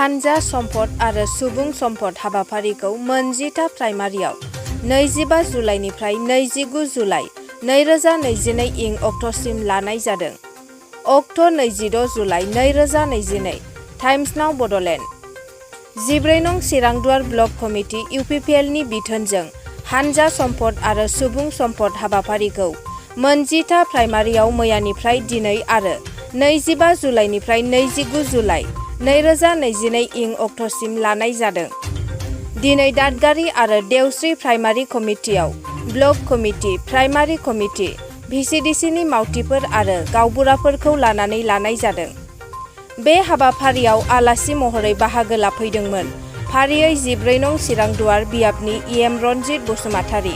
हानजा सम्पद आरो सुबुं सम्पद हाबाफारिखौ मोनजिथा प्राइमारियाव 25 जुलाइनिफ्राय 29 जुलाइ 2022 इं अक्ट'सिम लानाय जादों। अक्ट' 26 जुलाइ 2022 टाइम्स नाउ बड'लेण्ड। 14 नं चिरांदुवार ब्लक कमिटि इउपिपिएलनि बिथोनजों हानजा सम्पद आरो सुबुं सम्पद हाबाफारिखौ मोनजिथा प्राइमारियाव मैयानिफ्राय दिनै आरो 25 जुलाइनिफ्राय 29 जुलाइ 2022 इं अक्ट'सिम लानाय जादों। दिनै दादगारि आरो देवस्रि प्राइमारि कमिटियाव ब्लक कमिटि, प्राइमारि कमिटि, भिसिडिसिनि मावथिफोर आरो गावबुराफोरखौ लानानै लानाय जादों। बे हाबाफारियाव आलासि महरै बाहागो लाफैदोंमोन फारियै 14 नं चिरांदुवार बियाबनि इएम रनजित बसुमतारी,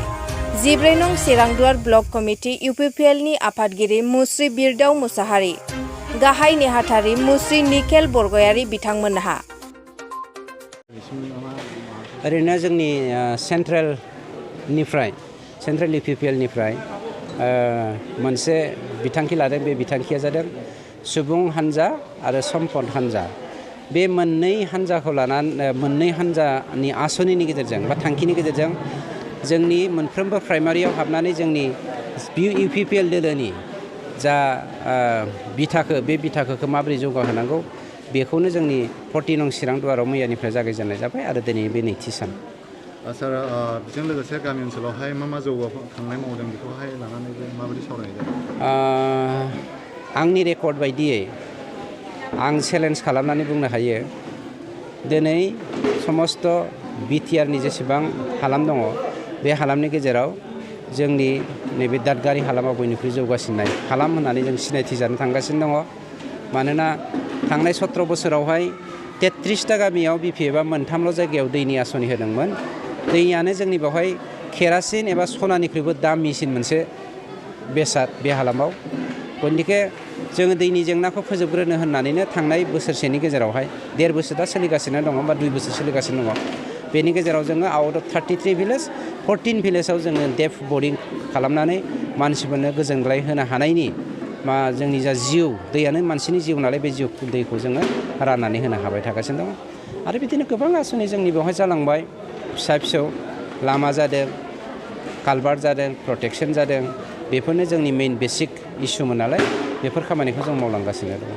14 नं चिरांदुवार ब्लक कमिटि इउपिपिएलनि आफादगिरि मुस्रि बिरदाव मुसाहारि, गाहाय नेहाथारि मुस्रि निकेल बरगयारि बिथांमोनहा। ओरैनो जोंनि सेन्ट्रेल इउपिपिएलनिफ्राय मोनसे बिथांखि लादों। बे बिथांखिया जादों सुबुं हानजा आरो सम्पद हानजा। बे मोननै हानजाखौ लानानै मोननै हानजानि आसनिनि गेजेरजों बा थांखिनि गेजेरजों जोंनि मोनफ्रोमबो प्राइमारियाव हाबनानै जोंनि इउपिपिएल दोलोनि जा बे बिथाखोखौ माबोरै जौगाहोनांगौ बेखौनो जोंनि 14 नं चिरांदुवाराव मैयानिफ्राय जागायजेननाय जाबाय आरो दिनै बे नैथि सान। सार, बेजों लोगोसे गामि ओनसोलावहाय मा जौगाखांनाय मावदों बेखौहाय लानानै माबायदि सावरायनाय जादों? आंनि रेकर्ड बायदियै आं चेलेन्ज खालामनानै बुंनो हायो दिनै समस्त बिटिआरनि जेसेबां हालाम दङ बे हालामनि गेजेराव जोंनि नैबे दादगारि हालामा बयनिख्रुइ जौगासिननाय हालाम होननानै जों सिनायथि जानो थांगासिनो दङ। मानोना थांनाय 17 बोसोरावहाय 33टा गामियाव बिपिएफआ मोनथामल' जायगायाव दैनि आसनि होदोंमोन। दैयानो जोंनि बेवहाय केरासिन एबा सनानिख्रुइबो दामिसिन मोनसे बेसाद बे हालामाव। गतिके जोङो दैनि जेंनाखौ फोजोबग्रोनो होननानैनो थांनाय बोसोरसेनि गेजेरावहाय 1.5 बोसोर दा सोलिगासिनो दङ बा 2 बोसोर सोलिगासिनो दङ। बेनि गेजेराव जोङो आउट अफ 33 भिलेज 14 भिलेजाव जोङो डेप बरिं खालामनानै मानसिफोरनो गोजोनग्लाय होनो हानायनि जोंनि जा जिउ, दैयानो मानसिनि जिउ नालाय, बे दैखौ जोङो राननानै होनो हाबाय थागासिनो दङ। आरो बिदिनो गोबां आसनि जोंनि बेवहाय जालांबाय। फिसा फिसौ लामा जादों, कालभार्ट जादों, प्रटेकसन जादों। बेफोरनो जोंनि मेइन बेसिक इसुमोन नालाय, बेफोर खामानिखौ जों मावलांगासिनो दङ।